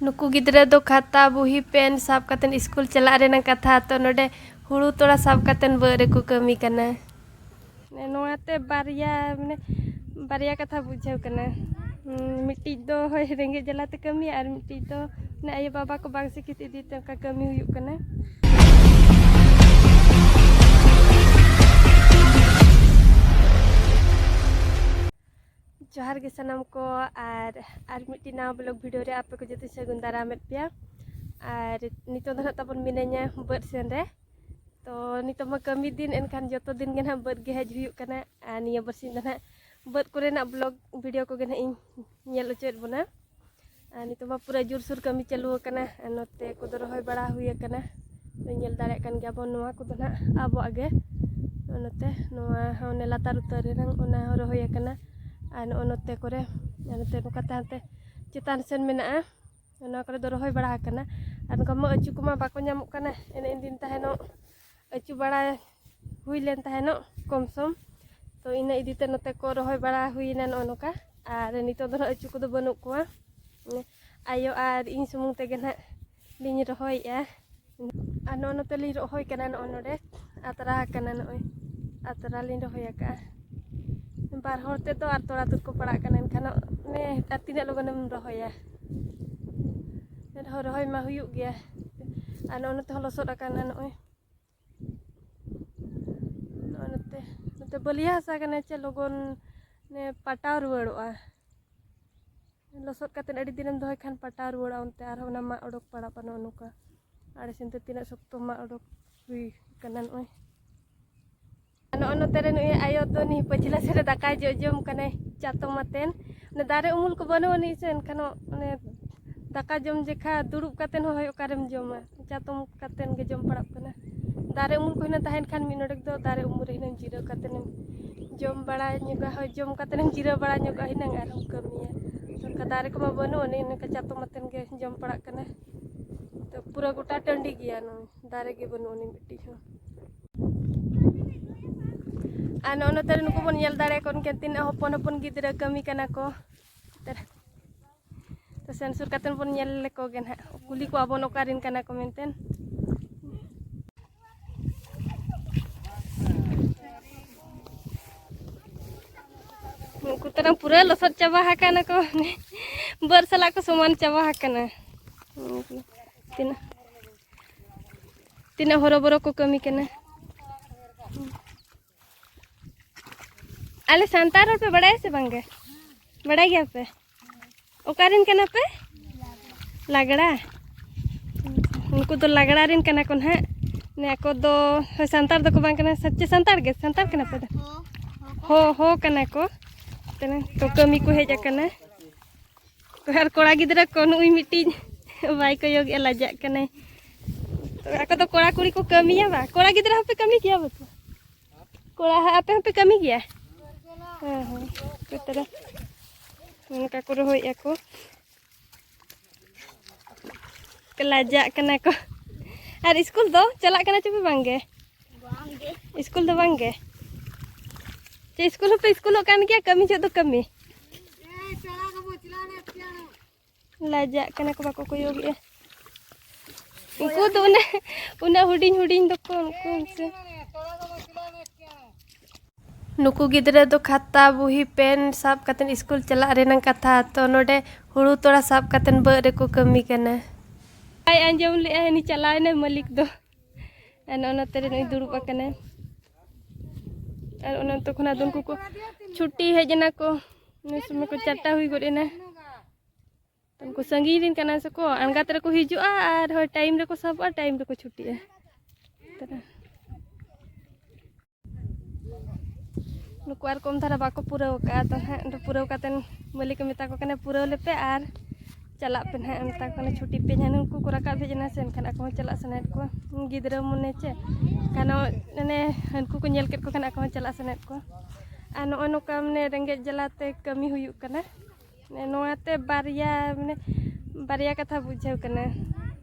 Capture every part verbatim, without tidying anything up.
ᱱᱩᱠᱩ ᱜᱤᱫᱽᱨᱟᱹ ᱫᱚ ᱠᱷᱟᱛᱟ, ᱵᱩᱦᱤ, ᱯᱮᱱ ᱥᱟᱵ ᱠᱟᱛᱮᱫ ᱥᱠᱩᱞ ᱪᱟᱞᱟᱜ ᱨᱮᱱᱟᱜ ᱠᱟᱛᱷᱟ, ᱛᱚ ᱱᱚᱰᱮ ᱦᱩᱲᱩ ᱛᱚᱲᱟ ᱥᱟᱵ ᱠᱟᱛᱮᱫ ᱵᱟᱹᱫᱽ ᱨᱮᱠᱚ ᱠᱟᱹᱢᱤ ᱠᱟᱱᱟ᱾ ᱱᱚᱣᱟᱛᱮ ᱵᱟᱨᱭᱟ, ᱢᱟᱱᱮ, ᱵᱟᱨᱭᱟ ᱠᱟᱛᱷᱟ ᱵᱩᱡᱷᱟᱹᱣ ᱠᱟᱱᱟ᱾ ᱦᱩᱸ, ᱢᱤᱫᱴᱤᱡ ᱫᱚ ᱦᱳᱭ ᱨᱮᱸᱜᱮᱡ ᱡᱟᱞᱟᱛᱮ ᱠᱟᱹᱢᱤᱭᱟ, ᱟᱨ ᱢᱤᱫᱴᱤᱡ ᱫᱚ, ᱢᱟᱱᱮ, ᱟᱭᱳ ᱵᱟᱵᱟ ᱠᱚ ᱵᱟᱝ ᱥᱤᱠᱷᱤᱛ ᱤᱫᱤᱛᱮ ᱚᱱᱠᱟ ᱠᱟᱹᱢᱤ ᱦᱩᱭᱩᱜ ᱠᱟᱱᱟ᱾ ᱡᱚᱦᱟᱨ ᱜᱮ ᱥᱟᱱᱟᱢ ᱠᱚ, ᱟᱨ, ᱟᱨ ᱢᱤᱫᱴᱤᱡ ᱱᱟᱣᱟ vlog video ᱨᱮ ᱟᱯᱮ ᱠᱚ ᱡᱚᱛᱚ ᱥᱟᱹᱜᱩᱱ ᱫᱟᱨᱟᱢᱮᱫ ᱯᱮᱭᱟ᱾ ᱟᱨ ᱱᱤᱛᱚᱜ ᱫᱚ ᱱᱟᱦᱟᱜ ᱛᱟᱵᱚᱱ ᱢᱤᱱᱟᱹᱧᱟ ᱵᱟᱹᱫᱽ ᱥᱮᱱ ᱨᱮ᱾ ᱛᱚ ᱱᱤᱛᱚᱜ ᱢᱟ ᱠᱟᱹᱢᱤ ᱫᱤᱱ, ᱮᱱᱠᱷᱟᱱ ᱡᱚᱛᱚ ᱫᱤᱱ ᱜᱮ ᱱᱟᱦᱟᱜ ᱵᱟᱹᱫᱽ ᱜᱮ ᱦᱮᱡ ᱦᱩᱭᱩᱜ ᱠᱟᱱᱟ᱾ ᱟᱨ ᱱᱤᱭᱟᱹ ᱵᱟᱨᱥᱤᱧ ᱫᱚ ᱱᱟᱦᱟᱜ ᱵᱟᱹᱫᱽ ᱠᱚᱨᱮᱱᱟᱜ vlog video ᱠᱚᱜᱮ ᱱᱟᱦᱟᱜ ᱤᱧ ᱧᱮᱞ ᱦᱚᱪᱚᱭᱮᱫ ᱵᱚᱱᱟ᱾ ᱟᱨ ᱱᱤᱛᱚᱜ ᱢᱟ ᱯᱩᱨᱟᱹ ᱡᱳᱨᱥᱳᱨ ᱠᱟᱹᱢᱤ ᱪᱟᱹᱞᱩ ᱟᱠᱟᱱᱟ᱾ ᱟᱨ ᱱᱚᱛᱮ ᱠᱚᱫᱚ ᱨᱚᱦᱚᱭ ᱵᱟᱲᱟ ᱦᱩᱭ ᱟᱠᱟᱱᱟ᱾ ᱧᱮᱞ ᱫᱟᱲᱮᱭᱟᱜ ᱠᱟᱱ ᱜᱮᱭᱟ ᱵᱚᱱ, ᱱᱚᱣᱟ ᱠᱚᱫᱚ ᱱᱟᱦᱟᱜ ᱟᱵᱚᱣᱟᱜ ᱜᱮ᱾ ᱱᱚᱛᱮ ᱱᱚᱣᱟ ᱦᱚᱸ ᱚᱱᱮ ᱞᱟᱛᱟᱨ ᱩᱛᱟᱹᱨ ᱨᱮᱱᱟᱝ ᱚᱱᱟ ᱦᱚᱸ ᱨᱚᱦᱚᱭ ᱟᱠᱟᱱᱟ᱾ ᱟᱨ ᱱᱚᱜᱼᱚ ᱱᱚᱛᱮ ᱠᱚᱨᱮ, ᱟᱨ ᱱᱚᱛᱮ ᱱᱚᱝᱠᱟ ᱛᱮ ᱦᱟᱱᱛᱮ ᱪᱮᱛᱟᱱ ᱥᱮᱱ ᱢᱮᱱᱟᱜᱼᱟ᱾ ᱱᱚᱣᱟ ᱠᱚᱨᱮ ᱫᱚ ᱨᱚᱦᱚᱭ ᱵᱟᱲᱟ ᱟᱠᱟᱱᱟ᱾ ᱟᱨ ᱱᱚᱝᱠᱟ ᱢᱟ ᱟᱹᱪᱩ ᱠᱚᱢᱟ ᱵᱟᱠᱚ ᱧᱟᱢᱚᱜ ᱠᱟᱱᱟ᱾ ᱮᱱᱮ ᱫᱤᱱ ᱛᱟᱦᱮᱱᱚᱜ ᱟᱹᱪᱩ ᱵᱟᱲᱟ ᱦᱩᱭ ᱞᱮᱱ ᱛᱟᱦᱮᱱᱚᱜ ᱠᱚᱢ ᱥᱚᱢ᱾ ᱛᱚ ᱤᱱᱟᱹ ᱤᱫᱤᱛᱮ ᱱᱚᱛᱮ ᱠᱚ ᱨᱚᱦᱚᱭ ᱵᱟᱲᱟ ᱦᱩᱭᱱᱟ ᱱᱚᱜᱼᱚ ᱱᱚᱝᱠᱟ᱾ ᱟᱨ ᱱᱤᱛᱚᱜ ᱫᱚ ᱱᱟᱦᱟᱜ ᱟᱹᱪᱩ ᱠᱚᱫᱚ ᱵᱟᱹᱱᱩᱜ ᱠᱚᱣᱟ᱾ ᱟᱭᱳ ᱟᱨ ᱤᱧ ᱥᱩᱢᱩᱝ ᱛᱮᱜᱮ ᱱᱟᱦᱟᱜ ᱞᱤᱧ ᱨᱚᱦᱚᱭᱮᱫᱼᱟ᱾ ᱟᱨ ᱱᱚᱜᱼᱚ ᱱᱚᱛᱮ ᱞᱤᱧ ᱨᱚᱦᱚᱭ ᱠᱟᱱᱟ, ᱱᱚᱜᱼᱚ ᱱᱚᱰᱮ ᱟᱛᱨᱟ ᱟᱠᱟᱱᱟ, ᱱᱚᱜᱼᱚᱭ ᱟᱛᱨᱟ ᱞᱤᱧ ᱨᱚᱦᱚᱭ ᱟᱠᱟᱫᱼᱟ᱾ ᱵᱟᱨ ᱦᱚᱲ ᱛᱮᱫᱚ ᱟᱨ ᱛᱚᱲᱟ ᱛᱩᱫ ᱠᱚ ᱯᱟᱲᱟᱜ ᱠᱟᱱᱟ, ᱮᱱᱠᱷᱟᱱ ᱚᱱᱮ ᱟᱨ ᱛᱤᱱᱟᱹᱜ ᱞᱚᱜᱚᱱᱮᱢ ᱨᱚᱦᱚᱭᱟ? ᱮᱱᱨᱮᱦᱚᱸ ᱨᱚᱦᱚᱭ ᱢᱟ ᱦᱩᱭᱩᱜ ᱜᱮᱭᱟ᱾ ᱟᱨ ᱱᱚᱜᱼᱚ ᱱᱚᱛᱮ ᱦᱚᱸ ᱞᱚᱥᱚᱫ ᱟᱠᱟᱱᱟ, ᱱᱚᱜᱼᱚᱭ ᱱᱚᱜᱼᱚ ᱱᱚᱛᱮ, ᱱᱚᱛᱮ ᱵᱟᱹᱞᱭᱟᱹ ᱦᱟᱥᱟ ᱠᱟᱱᱟ ᱪᱮ, ᱞᱚᱜᱚᱱ ᱯᱟᱴᱟᱣ ᱨᱩᱣᱟᱹᱲᱚᱜᱼᱟ᱾ ᱞᱚᱥᱚᱫ ᱠᱟᱛᱮᱫ ᱟᱹᱰᱤ ᱫᱤᱱᱮᱢ ᱫᱚᱦᱚᱭ ᱠᱷᱟᱱ ᱯᱟᱴᱟᱣ ᱨᱩᱣᱟᱹᱲᱟ, ᱚᱱᱛᱮ ᱟᱨᱦᱚᱸ ᱚᱱᱟ ᱢᱟᱜ ᱚᱰᱚᱠ ᱯᱟᱲᱟᱜᱼᱟ, ᱱᱚᱜᱼᱚ ᱱᱚᱝᱠᱟ᱾ ᱟᱲᱮ ᱥᱮᱱᱛᱮ ᱛᱤᱱᱟᱹᱜ ᱥᱚᱠᱛᱚ ᱢᱟᱜ ᱚᱰᱚᱠ ᱦᱩᱭ ᱠᱟᱱᱟ ᱱᱚᱜᱼᱚᱭ᱾ ᱟᱨ ᱱᱚᱜᱼᱚ ᱱᱚᱛᱮ ᱨᱮ ᱱᱩᱭ ᱟᱭᱳ ᱫᱚ ᱱᱤᱭᱟᱹ ᱯᱟᱹᱪᱷᱞᱟᱹ ᱥᱮᱫ ᱨᱮ ᱫᱟᱠᱟᱭ ᱡᱚ ᱡᱚᱢ ᱠᱟᱱᱟᱭ ᱪᱟᱛᱚᱢ ᱟᱛᱮᱱ᱾ ᱚᱱᱮ ᱫᱟᱨᱮ ᱩᱢᱩᱞ ᱠᱚ ᱵᱟᱹᱱᱩᱜ ᱟᱹᱱᱤᱡ ᱥᱮ, ᱮᱱᱠᱷᱟᱱ ᱚᱱᱮ ᱫᱟᱠᱟ ᱡᱚᱢ ᱡᱮᱠᱷᱟ ᱫᱩᱲᱩᱵ ᱠᱟᱛᱮᱱ ᱦᱚᱸ ᱦᱳᱭ ᱚᱠᱟᱨᱮᱢ ᱡᱚᱢᱟ, ᱪᱟᱛᱚᱢ ᱠᱟᱛᱮᱱ ᱜᱮ ᱡᱚᱢ ᱯᱟᱲᱟᱜ ᱠᱟᱱᱟ᱾ ᱫᱟᱨᱮ ᱩᱢᱩᱞ ᱠᱚ ᱦᱩᱱᱟᱹᱝ ᱛᱟᱦᱮᱱ ᱠᱷᱟᱱ ᱢᱤᱫ ᱱᱚᱰᱮᱠ ᱫᱚ ᱫᱟᱨᱮ ᱩᱢᱩᱞ ᱨᱮ ᱦᱩᱱᱟᱹᱝ ᱡᱤᱨᱟᱹᱣ ᱠᱟᱛᱮᱱ ᱮᱢ ᱡᱚᱢ ᱵᱟᱲᱟ ᱧᱚᱜᱟ, ᱦᱳᱭ ᱡᱚᱢ ᱠᱟᱛᱮᱱ ᱮᱢ ᱡᱤᱨᱟᱹᱣ ᱵᱟᱲᱟ ᱧᱚᱜᱟ ᱦᱩᱱᱟᱹᱝ ᱟᱨᱦᱚᱸᱢ ᱠᱟᱹᱢᱤᱭᱟ᱾ ᱚᱱᱠᱟ ᱫᱟᱨᱮ ᱠᱚᱢᱟ ᱵᱟᱹᱱᱩᱜ ᱟᱹᱱᱤᱡ, ᱚᱱᱠᱟ ᱪᱟᱛᱚᱢ ᱟᱛᱮᱱ ᱜᱮ ᱡᱚᱢ ᱯᱟᱲᱟᱜ ᱠᱟᱱᱟ᱾ ᱛᱚ ᱯᱩᱨᱟᱹ ᱜᱚᱴᱟ ᱴᱟᱺᱰᱤ ᱜᱮᱭᱟ, ᱱᱚᱜᱼᱚᱭ ᱫᱟᱨᱮ ᱜᱮ ᱵᱟᱹᱱᱩᱜ ᱟᱹᱱᱤᱡ ᱢᱤᱫᱴᱤᱡ ᱦᱚᱸ᱾ ᱟᱨ ᱱᱚᱜᱼᱚ ᱱᱚᱛᱮ ᱨᱮ ᱱᱩᱠᱩ ᱵᱚᱱ ᱧᱮᱞ ᱫᱟᱲᱮᱭᱟᱠᱚ ᱠᱟᱱ ᱜᱮᱭᱟ, ᱛᱤᱱᱟᱹᱜ ᱦᱚᱯᱚᱱ ᱦᱚᱯᱚᱱ ᱜᱤᱫᱽᱨᱟᱹ ᱠᱟᱹᱢᱤ ᱠᱟᱱᱟ ᱠᱚ᱾ ᱛᱚ ᱥᱮᱱ ᱥᱩᱨ ᱠᱟᱛᱮ ᱵᱚᱱ ᱧᱮᱞ ᱞᱮᱠᱚ ᱜᱮ ᱱᱟᱦᱟᱜ, ᱠᱩᱞᱤ ᱠᱚᱣᱟ ᱵᱚᱱ ᱚᱠᱟ ᱨᱮᱱ ᱠᱟᱱᱟ ᱠᱚ ᱢᱮᱱᱛᱮ᱾ ᱩᱱᱠᱩ ᱛᱚᱨᱟ ᱯᱩᱨᱟᱹ ᱞᱚᱥᱚᱫ ᱪᱟᱵᱟ ᱟᱠᱟᱱᱟ ᱠᱚ, ᱵᱟᱹᱫᱽ ᱥᱟᱞᱟᱜ ᱠᱚ ᱥᱚᱢᱟᱱ ᱪᱟᱵᱟ ᱟᱠᱟᱱᱟ᱾ ᱛᱤᱱᱟᱹᱜ, ᱛᱤᱱᱟᱹᱜ ᱦᱚᱨᱚᱵᱚᱨᱚ ᱠᱚ ᱠᱟᱹᱢᱤ ᱠᱟᱱᱟ᱾ ᱟᱞᱮ ᱥᱟᱱᱛᱟᱲ ᱨᱚᱲ ᱯᱮ ᱵᱟᱲᱟᱭᱟ ᱥᱮ ᱵᱟᱝᱜᱮ? ᱵᱟᱲᱟᱭ ᱜᱮᱭᱟ ᱯᱮ? ᱚᱠᱟ ᱨᱮᱱ ᱠᱟᱱᱟ ᱯᱮ? ᱞᱟᱜᱽᱲᱟ᱾ ᱩᱱᱠᱩ ᱫᱚ ᱞᱟᱜᱽᱲᱟ ᱨᱮᱱ ᱠᱟᱱᱟ ᱠᱚ ᱱᱟᱦᱟᱜ᱾ ᱱᱮ ᱟᱠᱚ ᱫᱚ, ᱦᱳᱭ, ᱥᱟᱱᱛᱟᱲ ᱫᱚᱠᱚ ᱵᱟᱝ ᱠᱟᱱᱟ᱾ ᱥᱟᱹᱪᱪᱮ ᱥᱟᱱᱛᱟᱲ ᱜᱮ? ᱥᱟᱱᱛᱟᱲ ᱠᱟᱱᱟ ᱯᱮ ᱫᱚ? ᱦᱚ, ᱦᱚ ᱠᱟᱱᱟ ᱠᱚ᱾ ᱛᱮᱱᱟᱝ ᱛᱚ ᱠᱟᱹᱢᱤ ᱠᱚ ᱦᱮᱡ ᱟᱠᱟᱱᱟ᱾ ᱟᱨ ᱠᱚᱲᱟ ᱜᱤᱫᱽᱨᱟᱹ ᱠᱚ ᱱᱩᱭ ᱢᱤᱫᱴᱤᱡ ᱵᱟᱭ ᱠᱚᱭᱚᱜᱮᱜᱼᱟ, ᱞᱟᱡᱟᱜ ᱠᱟᱱᱟᱭ᱾ ᱛᱚ ᱟᱠᱚ ᱫᱚ ᱠᱚᱲᱟ ᱠᱩᱲᱤ ᱠᱚ ᱠᱟᱹᱢᱤᱭᱟ ᱵᱟ? ᱠᱚᱲᱟ ᱜᱤᱫᱽᱨᱟᱹ ᱦᱚᱸᱯᱮ ᱠᱟᱹᱢᱤ ᱜᱮᱭᱟ ᱵᱟ ᱛᱚ? ᱠᱚᱲᱟ ᱦᱟᱸᱜ ᱟᱯᱮ ᱦᱚᱸᱯᱮ ᱠᱟᱹᱢᱤ ᱜᱮᱭᱟ? ᱦᱮᱸ, ᱦᱮᱸ᱾ ᱚᱱᱠᱟ ᱠᱚ ᱨᱚᱦᱚᱭᱮᱫᱼᱟ ᱠᱚ᱾ ᱞᱟᱡᱟᱜ ᱠᱟᱱᱟ ᱠᱚ᱾ ᱟᱨ ᱤᱥᱠᱩᱞ ᱫᱚ ᱪᱟᱞᱟᱜ ᱠᱟᱱᱟ ᱪᱮ ᱯᱮ ᱵᱟᱝ ᱜᱮ? ᱵᱟᱝ ᱜᱮ᱾ ᱤᱥᱠᱩᱞ ᱫᱚ ᱵᱟᱝ ᱜᱮ? ᱪᱮ ᱤᱥᱠᱩᱞ ᱦᱚᱸᱯᱮ ᱤᱥᱠᱩᱞᱚᱜ ᱠᱟᱱ ᱜᱮᱭᱟ, ᱠᱟᱹᱢᱤ ᱡᱚᱦᱚᱜ ᱫᱚ ᱠᱟᱹᱢᱤ? ᱞᱟᱡᱟᱜ ᱠᱟᱱᱟ ᱠᱚ, ᱵᱟᱠᱚ ᱠᱚᱭᱚᱜᱮᱜᱼᱟ᱾ ᱩᱱᱠᱩ ᱫᱚ ᱩᱱᱟᱹᱜ, ᱩᱱᱟᱹᱜ ᱦᱩᱰᱤᱧ ᱦᱩᱰᱤᱧ ᱫᱚᱠᱚ, ᱩᱱᱠᱩ ᱥᱮ᱾ ᱱᱩᱠᱩ ᱜᱤᱫᱽᱨᱟᱹ ᱫᱚ ᱠᱷᱟᱛᱟ, ᱵᱩᱦᱤ, ᱯᱮᱱ ᱥᱟᱵ ᱠᱟᱛᱮᱫ ᱤᱥᱠᱩᱞ ᱪᱟᱞᱟᱜ ᱨᱮᱱᱟᱜ ᱠᱟᱛᱷᱟ, ᱛᱚ ᱱᱚᱰᱮ ᱦᱩᱲᱩ ᱛᱚᱲᱟ ᱥᱟᱵ ᱠᱟᱛᱮᱫ ᱵᱟᱹᱫᱽ ᱨᱮᱠᱚ ᱠᱟᱹᱢᱤ ᱠᱟᱱᱟ᱾ ᱵᱟᱭ ᱟᱸᱡᱚᱢ ᱞᱮᱜᱼᱟ, ᱩᱱᱤ ᱪᱟᱞᱟᱣᱮᱱᱟᱭ ᱢᱟᱹᱞᱤᱠ ᱫᱚ᱾ ᱟᱨ ᱱᱚᱜᱼᱚ ᱱᱚᱛᱮ ᱨᱮ ᱱᱩᱭ ᱫᱩᱲᱩᱵ ᱟᱠᱟᱱᱟᱭ᱾ ᱟᱨ ᱚᱱᱮ ᱚᱱᱛᱮ ᱠᱷᱚᱱᱟᱜ ᱫᱚ ᱩᱱᱠᱩ ᱠᱚ ᱪᱷᱩᱴᱤ ᱦᱮᱡ ᱮᱱᱟ ᱠᱚ, ᱩᱱ ᱥᱚᱢᱚᱭ ᱠᱚ ᱪᱟᱨᱴᱟ ᱦᱩᱭ ᱜᱚᱫ ᱮᱱᱟ᱾ ᱩᱱᱠᱩ ᱥᱟᱺᱜᱤᱧ ᱨᱮᱱ ᱠᱟᱱᱟ ᱥᱮ ᱠᱚ, ᱟᱬᱜᱟᱛ ᱨᱮᱠᱚ ᱦᱤᱡᱩᱜᱼᱟ ᱟᱨ ᱦᱳᱭ ᱴᱟᱭᱤᱢ ᱨᱮᱠᱚ ᱥᱟᱵᱚᱜᱼᱟ, ᱴᱟᱭᱤᱢ ᱨᱮᱠᱚ ᱪᱷᱩᱴᱤᱜᱼᱟ᱾ ᱱᱩᱠᱩ ᱟᱨ ᱠᱚᱢ ᱫᱷᱟᱨᱟ ᱵᱟᱠᱚ ᱯᱩᱨᱟᱹᱣ ᱠᱟᱜᱼᱟ, ᱛᱚ ᱱᱟᱦᱟᱜ ᱯᱩᱨᱟᱹᱣ ᱠᱟᱛᱮᱱ ᱢᱟᱹᱞᱤᱠ ᱮ ᱢᱮᱛᱟ ᱠᱚ ᱠᱟᱱᱟ, "ᱯᱩᱨᱟᱹᱣ ᱞᱮᱯᱮ ᱟᱨ ᱪᱟᱞᱟᱜ ᱯᱮ ᱱᱟᱦᱟᱜ", ᱢᱮᱛᱟ ᱠᱚ ᱠᱟᱱᱟ, "ᱪᱷᱩᱴᱤ ᱯᱮ ᱱᱟᱦᱟᱜ", ᱱᱩᱠᱩ ᱠᱚ ᱨᱟᱠᱟᱵ ᱦᱮᱡ ᱮᱱᱟ ᱥᱮ, ᱮᱱᱠᱷᱟᱱ ᱟᱠᱚ ᱦᱚᱸ ᱪᱟᱞᱟᱜ ᱥᱟᱱᱟᱭᱮᱫ ᱠᱚᱣᱟ, ᱜᱤᱫᱽᱨᱟᱹ ᱢᱚᱱᱮ ᱪᱮ, ᱮᱱᱠᱷᱟᱱ ᱢᱟᱱᱮ ᱦᱟᱹᱱᱠᱩ ᱠᱚ ᱧᱮᱞ ᱠᱮᱫ ᱠᱚ ᱠᱷᱟᱱ ᱟᱠᱚ ᱦᱚᱸ ᱪᱟᱞᱟᱜ ᱥᱟᱱᱟᱭᱮᱫ ᱠᱚᱣᱟ᱾ ᱟᱨ ᱱᱚᱜᱼᱚᱭ ᱱᱚᱝᱠᱟ ᱢᱟᱱᱮ ᱨᱮᱸᱜᱮᱡ ᱡᱟᱞᱟᱛᱮ ᱠᱟᱹᱢᱤ ᱦᱩᱭᱩᱜ ᱠᱟᱱᱟ᱾ ᱱᱚᱣᱟᱛᱮ ᱵᱟᱨᱭᱟ, ᱢᱟᱱᱮ, ᱵᱟᱨᱭᱟ ᱠᱟᱛᱷᱟ ᱵᱩᱡᱷᱟᱹᱣ ᱠᱟᱱᱟ᱾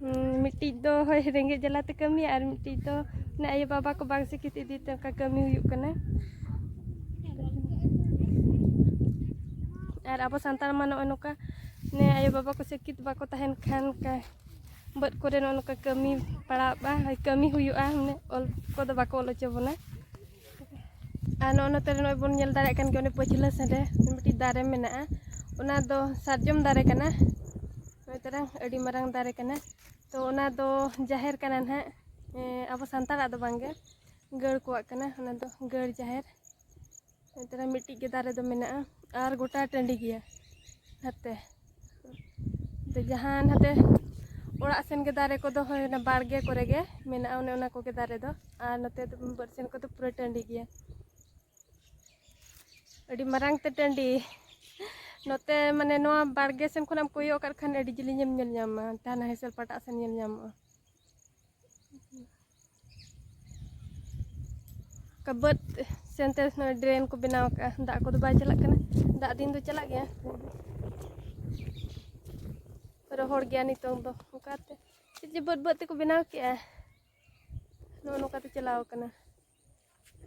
ᱦᱩᱸ, ᱢᱤᱫᱴᱤᱡ ᱫᱚ ᱦᱳᱭ ᱨᱮᱸᱜᱮᱡ ᱡᱟᱞᱟᱛᱮ ᱠᱟᱹᱢᱤ, ᱟᱨ ᱢᱤᱫᱴᱤᱡ ᱫᱚ, ᱢᱟᱱᱮ, ᱟᱭᱳᱼᱵᱟᱵᱟ ᱠᱚ ᱵᱟᱝ ᱥᱤᱠᱷᱤᱛ ᱤᱫᱤ ᱛᱮ ᱚᱱᱠᱟ ᱠᱟᱹᱢᱤ ᱦᱩᱭᱩᱜ ᱠᱟᱱᱟ᱾ ᱟᱨ ᱟᱵᱚ ᱥᱟᱱᱛᱟᱲ ᱢᱟ ᱱᱚᱜᱼᱚᱭ ᱱᱚᱝᱠᱟ ᱱᱮ ᱟᱭᱳᱼᱵᱟᱵᱟ ᱠᱚ ᱥᱤᱠᱠᱷᱤᱛ ᱵᱟᱠᱚ ᱛᱟᱦᱮᱱ ᱠᱷᱟᱱ ᱠᱟ-, ᱵᱟᱹᱫᱽ ᱠᱚᱨᱮ ᱱᱚᱜᱼᱚ ᱱᱚᱝᱠᱟ ᱠᱟᱹᱢᱤ ᱯᱟᱲᱟᱜᱼᱟ, ᱠᱟᱹᱢᱤ ᱦᱩᱭᱩᱜᱼᱟ, ᱢᱟᱱᱮ ᱚᱞ ᱠᱚᱫᱚ ᱵᱟᱠᱚ ᱚᱞ ᱦᱚᱪᱚ ᱵᱚᱱᱟ᱾ ᱟᱨ ᱱᱚᱜᱼᱚ ᱱᱚᱛᱮ ᱨᱮ ᱱᱚᱜᱼᱚᱭ ᱵᱚᱱ ᱧᱮᱞ ᱫᱟᱲᱮᱭᱟᱜ ᱠᱟᱱ ᱜᱮᱭᱟ, ᱚᱱᱮ ᱯᱟᱹᱪᱷᱞᱟᱹ ᱥᱮᱫ ᱨᱮ ᱢᱤᱫᱴᱤᱡ ᱫᱟᱨᱮ ᱢᱮᱱᱟᱜᱼᱟ, ᱚᱱᱟ ᱫᱚ ᱥᱟᱨᱡᱚᱢ ᱫᱟᱨᱮ ᱠᱟᱱᱟ᱾ ᱱᱚᱜᱼᱚᱭ ᱛᱟᱨᱟᱝ ᱟᱹᱰᱤ ᱢᱟᱨᱟᱝ ᱫᱟᱨᱮ ᱠᱟᱱᱟ᱾ ᱛᱚ ᱚᱱᱟ ᱫᱚ ᱡᱟᱦᱮᱨ ᱠᱟᱱᱟ ᱱᱟᱦᱟᱜ, ᱮᱸ, ᱟᱵᱚ ᱥᱟᱱᱛᱟᱲᱟᱜ ᱫᱚ ᱵᱟᱝᱜᱮ, ᱜᱟᱹᱲ ᱠᱚᱣᱟᱜ ᱠᱟᱱᱟ᱾ ᱚᱱᱟ ᱫᱚ ᱜᱟᱹᱲ ᱡᱟᱦᱮᱨ᱾ ᱱᱚᱛᱮ ᱨᱮ ᱢᱤᱫᱴᱤᱡ ᱜᱮ ᱫᱟᱨᱮ ᱫᱚ ᱢᱮᱱᱟᱜᱼᱟ ᱟᱨ ᱜᱚᱴᱟ ᱴᱟᱺᱰᱤ ᱜᱮᱭᱟ ᱱᱟᱛᱮ᱾ ᱟᱫᱚ ᱡᱟᱦᱟᱸ ᱱᱟᱛᱮ ᱚᱲᱟᱜ ᱥᱮᱱ ᱜᱮ ᱫᱟᱨᱮ ᱠᱚᱫᱚ ᱦᱳᱭ ᱚᱱᱟ ᱵᱟᱲᱜᱮ ᱠᱚᱨᱮ ᱜᱮ ᱢᱮᱱᱟᱜᱼᱟ, ᱚᱱᱮ ᱚᱱᱟ ᱠᱚᱜᱮ ᱫᱟᱨᱮ ᱫᱚ᱾ ᱟᱨ ᱱᱚᱛᱮ ᱫᱚ ᱵᱟᱹᱫᱽ ᱥᱮᱱ ᱠᱚᱫᱚ ᱯᱩᱨᱟᱹ ᱴᱟᱺᱰᱤ ᱜᱮᱭᱟ᱾ ᱟᱹᱰᱤ ᱢᱟᱨᱟᱝ ᱛᱮ ᱴᱟᱺᱰᱤ᱾ ᱱᱚᱛᱮ ᱢᱟᱱᱮ ᱱᱚᱣᱟ ᱵᱟᱲᱜᱮ ᱥᱮᱱ ᱠᱷᱚᱱᱟᱜ ᱮᱢ ᱠᱚᱭᱚᱜ ᱟᱠᱟᱫ ᱠᱷᱟᱱ ᱟᱹᱰᱤ ᱡᱤᱞᱤᱧ ᱮᱢ ᱧᱮᱞ ᱧᱟᱢᱟ, ᱴᱟᱱᱟ ᱦᱮᱸᱥᱮᱞ ᱯᱟᱴᱟᱜ ᱥᱮᱱ ᱧᱮᱞ ᱧᱟᱢᱚᱜᱼᱟ᱾ ᱚᱱᱠᱟ ᱵᱟᱹᱫᱽ ᱥᱮᱱᱛᱮ ᱱᱚᱜᱼᱚᱭ drain ᱠᱚ ᱵᱮᱱᱟᱣ ᱟᱠᱟᱫᱼᱟ, ᱫᱟᱜ ᱠᱚᱫᱚ ᱵᱟᱭ ᱪᱟᱞᱟᱜ ᱠᱟᱱᱟ, ᱫᱟᱜ ᱫᱤᱱ ᱫᱚ ᱪᱟᱞᱟᱜ ᱜᱮᱭᱟ᱾ ᱨᱚᱦᱚᱲ ᱜᱮᱭᱟ ᱱᱤᱛᱚᱝ ᱫᱚ, ᱚᱱᱠᱟᱛᱮ ᱪᱮᱫ ᱡᱮ ᱵᱟᱹᱫᱽ ᱵᱟᱹᱫᱽ ᱛᱮᱠᱚ ᱵᱮᱱᱟᱣ ᱠᱮᱜᱼᱟ, ᱱᱚᱜᱼᱚ ᱱᱚᱝᱠᱟᱛᱮ ᱪᱟᱞᱟᱣ ᱟᱠᱟᱱᱟ᱾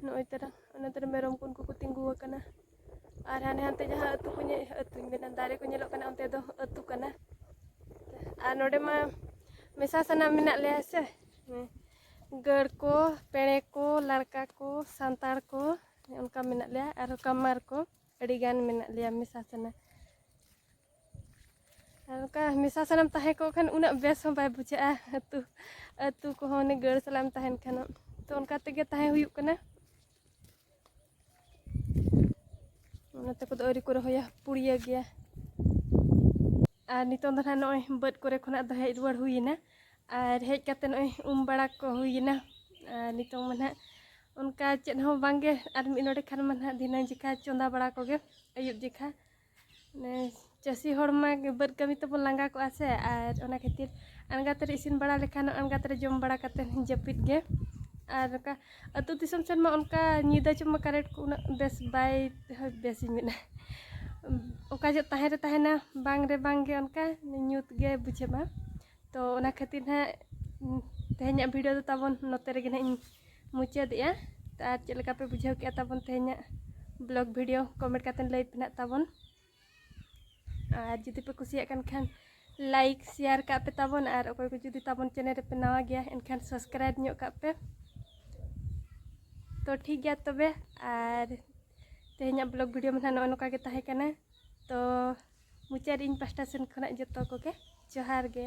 ᱱᱚᱜᱼᱚᱭ ᱛᱟᱨᱟ, ᱚᱱᱟ ᱛᱟᱨᱟ ᱢᱮᱨᱚᱢ ᱠᱚ ᱩᱱᱠᱩ ᱠᱚ ᱛᱤᱸᱜᱩ ᱟᱠᱟᱱᱟ᱾ ᱟᱨ ᱦᱟᱱᱮ ᱦᱟᱱᱛᱮ ᱡᱟᱦᱟᱸ ᱟᱹᱛᱩ ᱠᱚ ᱧᱮᱞ, ᱟᱹᱛᱩᱧ ᱢᱮᱱᱟ, ᱫᱟᱨᱮ ᱠᱚ ᱧᱮᱞᱚᱜ ᱠᱟᱱᱟ, ᱚᱱᱛᱮ ᱫᱚ ᱟᱹᱛᱩ ᱠᱟᱱᱟ᱾ ᱟᱨ ᱱᱚᱰᱮ ᱢᱟ ᱢᱮᱥᱟ ᱥᱟᱱᱟᱢ ᱢᱮᱱᱟᱜ ᱞᱮᱭᱟ ᱥᱮ, ᱦᱮᱸ, ᱜᱟᱹᱲ ᱠᱚ, ᱯᱮᱲᱮ ᱠᱚ, ᱞᱟᱲᱠᱟ ᱠᱚ, ᱥᱟᱱᱛᱟᱲ ᱠᱚ, ᱚᱱᱠᱟ ᱢᱮᱱᱟᱜ ᱞᱮᱭᱟ, ᱟᱨᱦᱚᱸ ᱠᱟᱢᱟᱨ ᱠᱚ ᱟᱹᱰᱤ ᱜᱟᱱ ᱢᱮᱱᱟᱜ ᱞᱮᱭᱟ ᱢᱮᱥᱟ ᱥᱟᱱᱟ᱾ ᱟᱨ ᱚᱱᱠᱟ ᱢᱮᱥᱟ ᱥᱟᱱᱟᱢ ᱛᱟᱦᱮᱸ ᱠᱚᱜ ᱠᱷᱟᱱ ᱩᱱᱟᱹᱜ ᱵᱮᱥ ᱦᱚᱸ ᱵᱟᱭ ᱵᱩᱡᱷᱟᱹᱜᱼᱟ, ᱟᱹᱛᱩ, ᱟᱹᱛᱩ ᱠᱚᱦᱚᱸ ᱩᱱᱤ ᱜᱟᱹᱲ ᱥᱟᱞᱟᱜ ᱮᱢ ᱛᱟᱦᱮᱱ ᱠᱷᱟᱱ᱾ ᱛᱚ ᱚᱱᱠᱟ ᱛᱮᱜᱮ ᱛᱟᱦᱮᱸ ᱦᱩᱭᱩᱜ ᱠᱟᱱᱟ᱾ ᱱᱚᱛᱮ ᱠᱚᱫᱚ ᱟᱹᱣᱨᱤ ᱠᱚ ᱨᱚᱦᱚᱭᱟ, ᱯᱩᱲᱤᱭᱟᱹ ᱜᱮᱭᱟ᱾ ᱟᱨ ᱱᱤᱛᱚᱝ ᱫᱚ ᱱᱟᱦᱟᱜ ᱱᱚᱜᱼᱚᱭ ᱵᱟᱹᱫᱽ ᱠᱚᱨᱮ ᱠᱷᱚᱱᱟᱜ ᱫᱚ ᱦᱮᱡ ᱨᱩᱣᱟᱹᱲ ᱦᱩᱭᱮᱱᱟ᱾ ᱟᱨ ᱦᱮᱡ ᱠᱟᱛᱮ ᱱᱚᱜᱼᱚᱭ ᱩᱢ ᱵᱟᱲᱟ ᱠᱚ ᱦᱩᱭᱮᱱᱟ᱾ ᱟᱨ ᱱᱤᱛᱚᱝ ᱢᱟ ᱱᱟᱦᱟᱜ ᱚᱱᱠᱟ ᱪᱮᱫ ᱦᱚᱸ ᱵᱟᱝᱜᱮ, ᱟᱨ ᱢᱤᱫ ᱱᱚᱰᱮ ᱠᱷᱟᱱ ᱢᱟ ᱱᱟᱦᱟᱜ ᱫᱷᱤᱱᱟᱹᱝ ᱡᱮᱠᱷᱟ ᱪᱚᱸᱫᱟ ᱵᱟᱲᱟ ᱠᱚᱜᱮ ᱟᱹᱭᱩᱵ ᱡᱮᱠᱷᱟ᱾ ᱢᱟᱱᱮ ᱪᱟᱹᱥᱤ ᱦᱚᱲ ᱢᱟ ᱵᱟᱹᱫᱽ ᱠᱟᱹᱢᱤ ᱛᱮᱵᱚᱱ ᱞᱟᱸᱜᱟ ᱠᱚᱜᱼᱟ ᱥᱮ, ᱟᱨ ᱚᱱᱟ ᱠᱷᱟᱹᱛᱤᱨ ᱟᱬᱜᱟᱛ ᱨᱮ ᱤᱥᱤᱱ ᱵᱟᱲᱟ ᱞᱮᱠᱷᱟᱱ ᱟᱬᱜᱟᱛ ᱨᱮ ᱡᱚᱢ ᱵᱟᱲᱟ ᱠᱟᱛᱮ ᱡᱟᱹᱯᱤᱫ ᱜᱮ᱾ ᱟᱨ ᱱᱚᱝᱠᱟ ᱟᱹᱛᱩ ᱫᱤᱥᱚᱢ ᱥᱮᱱ ᱢᱟ ᱚᱱᱠᱟ ᱧᱤᱫᱟᱹ ᱪᱚ ᱢᱟ ᱠᱟᱨᱮᱱᱴ ᱠᱚ ᱩᱱᱟᱹᱜ ᱵᱮᱥ ᱵᱟᱭ, ᱵᱮᱥᱤᱧ ᱢᱮᱱᱟ, ᱚᱠᱟ ᱡᱚᱦᱚᱜ ᱛᱟᱦᱮᱸ ᱨᱮ ᱛᱟᱦᱮᱱᱟ, ᱵᱟᱝ ᱨᱮ ᱵᱟᱝ ᱜᱮ ᱚᱱᱠᱟ ᱧᱩᱛ ᱜᱮ ᱵᱩᱡᱷᱟᱹᱜᱼᱟ᱾ ᱛᱚ ᱚᱱᱟ ᱠᱷᱟᱹᱛᱤᱨ ᱱᱟᱦᱟᱜ ᱛᱮᱦᱮᱧᱟᱜ video ᱫᱚ ᱛᱟᱵᱚᱱ ᱱᱚᱛᱮ ᱨᱮᱜᱮ ᱱᱟᱦᱟᱜ ᱤᱧ ᱢᱩᱪᱟᱹᱫᱮᱜᱼᱟ᱾ ᱟᱨ ᱪᱮᱫ ᱞᱮᱠᱟ ᱯᱮ ᱵᱩᱡᱷᱟᱹᱣ ᱠᱮᱜᱼᱟ ᱛᱟᱵᱚᱱ ᱛᱮᱦᱮᱧᱟᱜ vlog video, comment ᱠᱟᱛᱮ ᱞᱟᱹᱭ ᱯᱮ ᱱᱟᱦᱟᱜ ᱛᱟᱵᱚᱱ᱾ ᱟᱨ ᱡᱩᱫᱤ ᱯᱮ ᱠᱩᱥᱤᱭᱟᱜ ᱠᱟᱱ ᱠᱷᱟᱱ like share ᱠᱟᱜ ᱯᱮ ᱛᱟᱵᱚᱱ, ᱟᱨ ᱚᱠᱚᱭ ᱠᱚ ᱡᱩᱫᱤ ᱛᱟᱵᱚᱱ channel ᱨᱮᱯᱮ ᱱᱟᱣᱟ ᱜᱮᱭᱟ ᱮᱱᱠᱷᱟᱱ subscribe ᱧᱚᱜ ᱠᱟᱜ ᱯᱮ᱾ ᱛᱚ ᱴᱷᱤᱠ ᱜᱮᱭᱟ ᱛᱚᱵᱮ, ᱟᱨ ᱛᱮᱦᱮᱧᱟᱜ vlog video ᱢᱟ ᱱᱟᱦᱟᱜ ᱱᱚᱜᱼᱚ ᱱᱚᱝᱠᱟ ᱜᱮ ᱛᱟᱦᱮᱸ ᱠᱟᱱᱟ᱾ ᱛᱚ ᱢᱩᱪᱟᱹᱫ ᱨᱮ ᱤᱧ ᱯᱟᱦᱴᱟ ᱥᱮᱱ ᱠᱷᱚᱱᱟᱜ ᱡᱚᱛᱚ ᱠᱚᱜᱮ ᱡᱚᱦᱟᱨ ᱜᱮ᱾